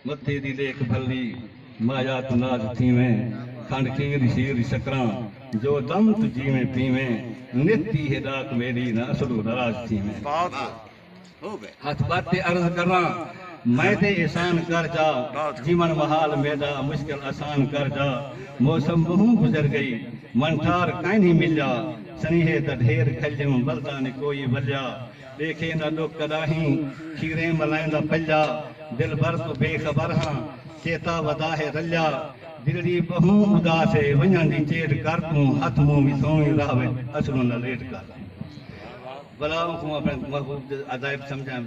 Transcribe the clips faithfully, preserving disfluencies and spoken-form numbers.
متھے دی ݙیکھ بھلی، مایا توں ناز تھیویں، کھنڈ کھیر شیر شکراں، جو دم توں جیویں پیویں، نت دی ہے ݙاک میݙی، نہ اصلوں ناراض تھیویں۔ ہتھ ٻدھ تے عرض کراں، میں تے احسان کر جا، جیوݨ محال میݙا، مشکل آسان کر جا، موسم ٻہوں گزر ڳئی، من ٹھار کائنی ملیا، سنیہے دا ڈھیر گھلیوں، ولدا نی کوئی ولیا۔ ݙیکھے نہ ݙکھ کݙاہیں، کھیریں ملائیں دا پلیا، دلبر توں بے خبر ہاں، چیتا ودا ہے رلیا، دلڑی ٻہوں اداس ہے، ونڄݨ دی چیٹ کر توں، ہتھ منہ وسوویں راہ وچ، اصلوں نہ لیٹ کر۔ بھلا اونکوں اپݨے محبوب دے عجائب سمجھاں۔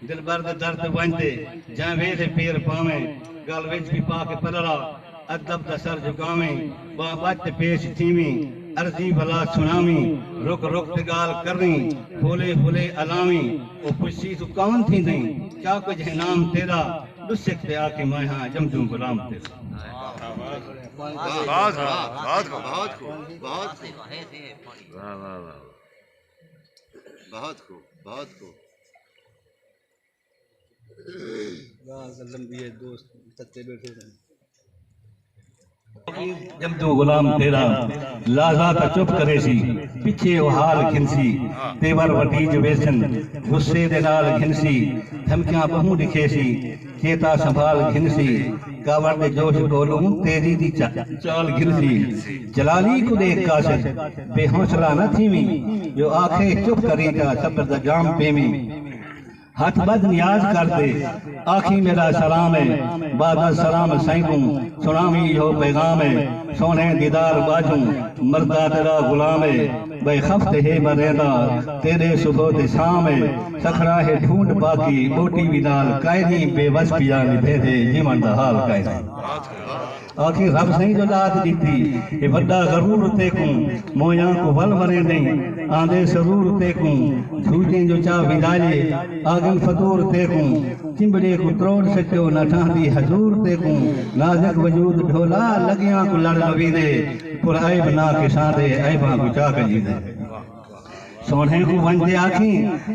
دلبر دے در تے ونڄ تے، جئیں ویلھے پیر پاویں، ڳل وچ وی پا کے پلڑا، ادب دا سر جھکاویں، ٻانہہ ٻدھ تے پیش تھیویں، عرضی ولا سݨاویں، رک رک تے ڳالھ کریں، پھولے پھولے الاویں، او پچھسی توں کون تھیندیں، کیا کجھ ہے نام تیݙا، ݙسک تے آکھیں میں ہاں ڄمدوں غلام تیݙا۔ بہت خوب، بہت خوب، بہت خوب، بہت خوب۔ واہ، واہ، واہ، واہ۔ بہت خوب، بہت خوب۔ ڳالھ تاں لمبی ہے، دوست تتے ٻیٹھے ہن۔ ڄمدوں غلام تیݙا، لازا تاں چپ کریسی، پچھے او حال گھنسی، تیور وٹیج ویسن، غصے دے نال گھنسی، دھمکیاں ٻہوں ݙکھیسی، چیتا سنبھال گھنسی، کاوڑ دے جوش کولوں تیزی دی چا-، چال گھنسی۔ جلالی کوں ݙیکھ قاصد، بے حوصلہ نہ تھیویں، جو آکھے چپ کریں تاں صبر دا جام پیویں۔ ہتھ ٻدھ نیاز کر تے آکھیں میݙا سلام ہے، بعد از سلام سئیں کوں سݨاویں ایہو پیغام ہے، سوہݨے دیدار ٻاجھوں مردا تیݙا غلام ہے، ٻئے خف تے ہے مریندا تیݙے صبح تے شام ہے، سکھڑا ہے ڈھونڈ باقی ٻوٹی وی نال کائنی، بے وس پیا نبھیندے جیوݨ دا حال کائنی۔ آکھیں رب سئیں جو ݙات ݙتی، اے وݙا غرور تیکوں، مویاں کوں ول وریندیں، آندے سرور تیکوں، جھوٹیں جو چا ونڄالے، آڳن فطور تیکوں، چمبڑے کوں تروڑ سٹیو، نہ ٹھاہندی حضور تیکوں، نازک وجود ڈھولا، لڳیاں کوں لڑ لویندے، پر عیب نہ کساں دے، عیباں کوں چا کڄیندے۔ سوہݨے کوں ونڄ تے آکھیں،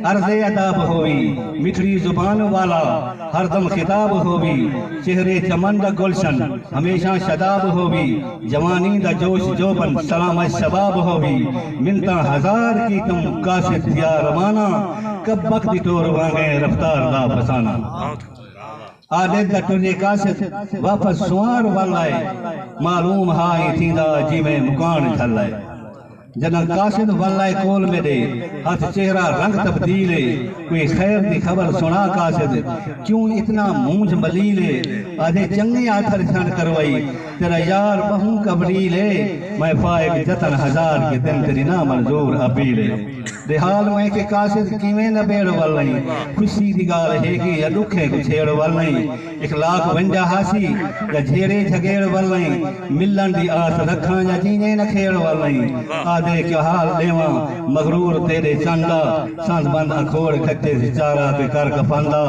عرض ادب ہووی، مٹھڑی زبان والا، ہر دم خطاب ہووی، چہرے چمن دا گلشن، ہمیشہ شاداب ہووی، جوانی دا جوش جوبن، سلامت شباب ہووی، منتاں ہزار کیتم، قاصد تھیا روانہ، کبک دی ٹور وانگے رفتار دا فسانہ۔ آ ݙیکھ دا ٹرے قاصد واپس سوار ول آئے، معلوم ہا ایں تھیندا جیویں مکاݨ جھل آئے۔ جݙاں قاصد ول آئے کول میݙے، ہتھ چہرہ رنگ تبدیل ہے، کوئی خیر دی خبر سݨا قاصد، کیوں اتنا مونجھ ملیل ہے، آہدے چنڳے آتھر چھݨ کروائی، تیݙا یار ٻہوں کبڑیل ہے، میں فائق جتن ہزار کیتن تیݙی نامنظور اپیل ہے۔ ݙیہال میں کہ قاصد کیویں نبیڑ ول نئیں، خوشی دی ڳالھ ہے کہ یا ݙکھیں کوں چھیڑ ول نئیں، اخلاق ونڄا ہاسی یا جھیڑے جھڳیڑ ول نئیں، ملݨ دی آس رکھاں یا جینے نکھیڑ ول نئیں۔ آہدے کیا حال ݙیواں مغرور تیݙے چن دا، سندھ بند اکھوڑ کھٹے سی چارہ تے کر کفن دا،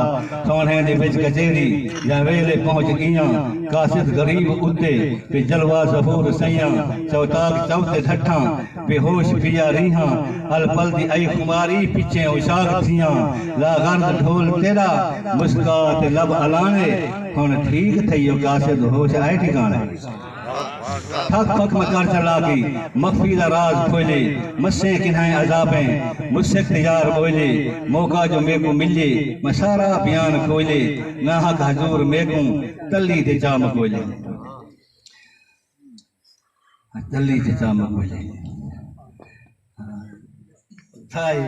سوہݨے دے وچ کچہری یا ویلے پہنچ ڳیاں، قاصد غریب اتے تے جلوہ ظہور سئیاں، چوتاک چو تے ڈھٹھاں، بے ہوش پیا ریہاں، الپل دی ائی خماری پچھیں اوشاک تھیاں، لا غرض ڈھول تیݙا، مسکا تے لب الانے، ہݨ ٹھیک تھئیو قاصد ہوش آئے ٹھکانے۔ تھک پھک میں کر چلاکی، مخفی دا راز کھولے، مسیں کنہیں عذابیں، مسک تے یار ٻولے، موقع جو میکوں ملے، میں سارا بیان کھولے، ناحق حضور میکوں تلی تے چا مکولے۔ تلی تے چا مکولے۔ تھائے۔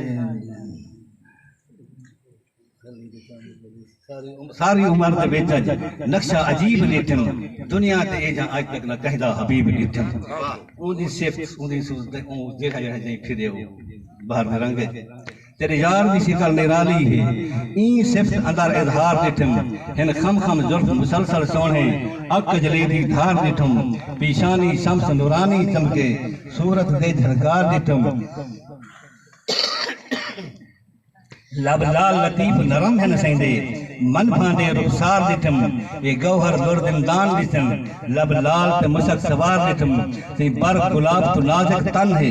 ساری عمر دے وچ اڄ نقشہ عجیب ݙٹھم، دنیا تے اے جاں اڄ تک نہ کہیں دا حبیب ݙٹھم۔ اوندی صفت، اوندی صورت، اوں جیڑھا جیڑھا جئیں پھرے ہو، بہر دے رنگ اچ۔ تیݙے یار دی شکل نرالی ہے، ایں صفت اندر اظہار ݙٹھم۔ ہن خم خم زلف مسلسل سوہݨے، اک کجلے دی دھار ݙٹھم۔ پیشانی شمس نورانی چمکے، صورت دے جھلکار ݙٹھم۔ لب لال لطیف نرم ہن سئیں دے، منبھاں دے رخسار ݙٹھم، اے گوہر در دندان ݙٹھم، لب لال تے مشک سوار ݙٹھم، سئیں بر گلاب توں نازک تن ہے،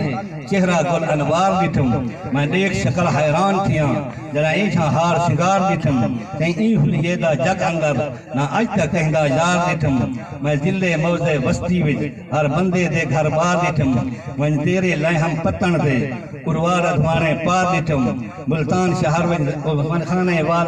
چہرہ گل انوار ݙٹھم، میں ݙیکھ شکل حیران تھیاں، جݙاں اینجھاں ہار سنگار ݙٹھم، سئیں ایں حلیے دا جڳ اندر نہ اڄ تک کہیں دا یار ݙٹھم، میں ضلع موضع وستی وچ ہر بندے دے گھر بار ݙٹھم، ونڄ تیرے لائحم پتݨ تے اروار ادھواݨے پار ݙٹھم، ملتان شہر وچ ونڄ خانے وال،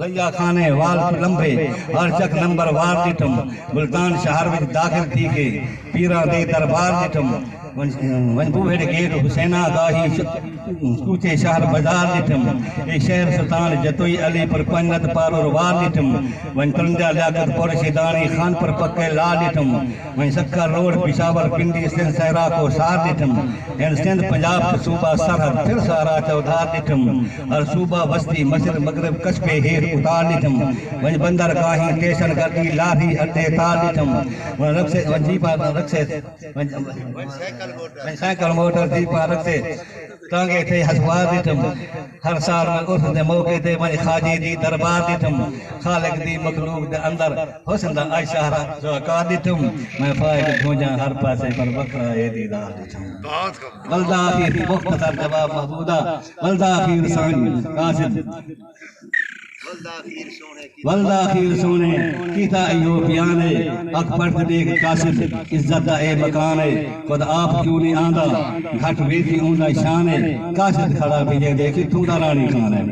لیا خانے وال توں لمبھے ہر چک نمبر وار ݙٹھم، ملتان شہر وچ داخل تھی کے پیراں دے دربار ݙٹھم، ونڄ، ونڄ بوہڑ گیٹ حسینہ گاہی، کوچے شہر بازار ݙٹھم، اے شہر سلطان جتوئی علی پر پنجت پارور وار ݙٹھم، ونڄ ترنجا لیاقت پور شیداݨی خان پر پکے لا ݙٹھم، ونڄ سکھر روڈ پشاور پنڈی سندھ صحرا کو سار ݙٹھم، ہن سندھ پنجاب تے صوبہ سرحد پھر سارا چودھار ݙٹھم، ہر صوبہ وستی مشرق مغرب کشپے ہیٹھ اتار ݙٹھم، ونڄ بندر گاہیں ٹیشن گڈی لاہری اڈے تار ݙٹھم، ونڄ رکسے، ونڄ جی پا رکسے، ونڄ، ونڄ سائیکل موٹر جی پا رکسے، ٹانگے تے ہسوار ݙٹھم، ہر سال میں عرس دے موقع تے ونڄ خواجے دی دربار ݙٹھم، خالق دی مخلوق دے اندر حسن دا عشارہ شاہکار ݙٹھم، میں فائق گھنجاں ہر پاسے پر وکھرا اے دیدار ݙٹھم۔ ولدا آخر مختصر جواب محمودا، ولدا آخر سائیں قاصد۔ ولدا آخر سوہݨے کیتا ایہو بیان اے، اکھ پڑھ تے ݙیکھ قاصد، عزت دا اے مکان اے، خود آپ کیوں نی آندا، گھٹ ویسی اوندا شان اے، قاصد کھڑا پئے ݙیکھ کتھوں دا راݨی خان اے۔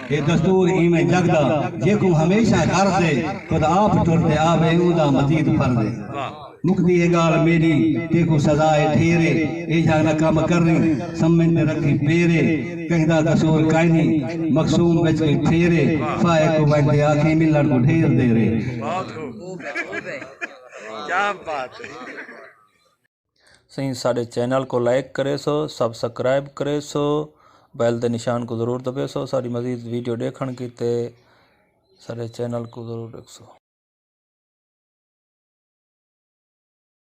اے دستور ایویں جڳ دا، جیکوں ہمیشہ غرض اے، خود آپ ٹر تے آوے اوندا مزید فرض اے۔ مکدی اے ڳالھ میݙی، تیکوں سزا اے ڈھیر اے، ایجھا نہ کم کریں، سمجھ تے رکھیں پیر اے، کہیں دا قصور کائنی، مقسوم وچ کوئی پھیر اے، فائق کوں ونڄ تے آکھیں ملݨ کوں ڈھیر دیر اے۔ بہت خوب۔ کیا بات ہے۔ سئیں ساݙے چینل کوں لائک کریسو، سبسکرائب کریسو، بیل دے نشان کوں ضرور دبیسو، ساݙی مزید ویڈیو ݙیکھݨ کیتے ساݙے چینل کوں ضرور ݙیکھسو۔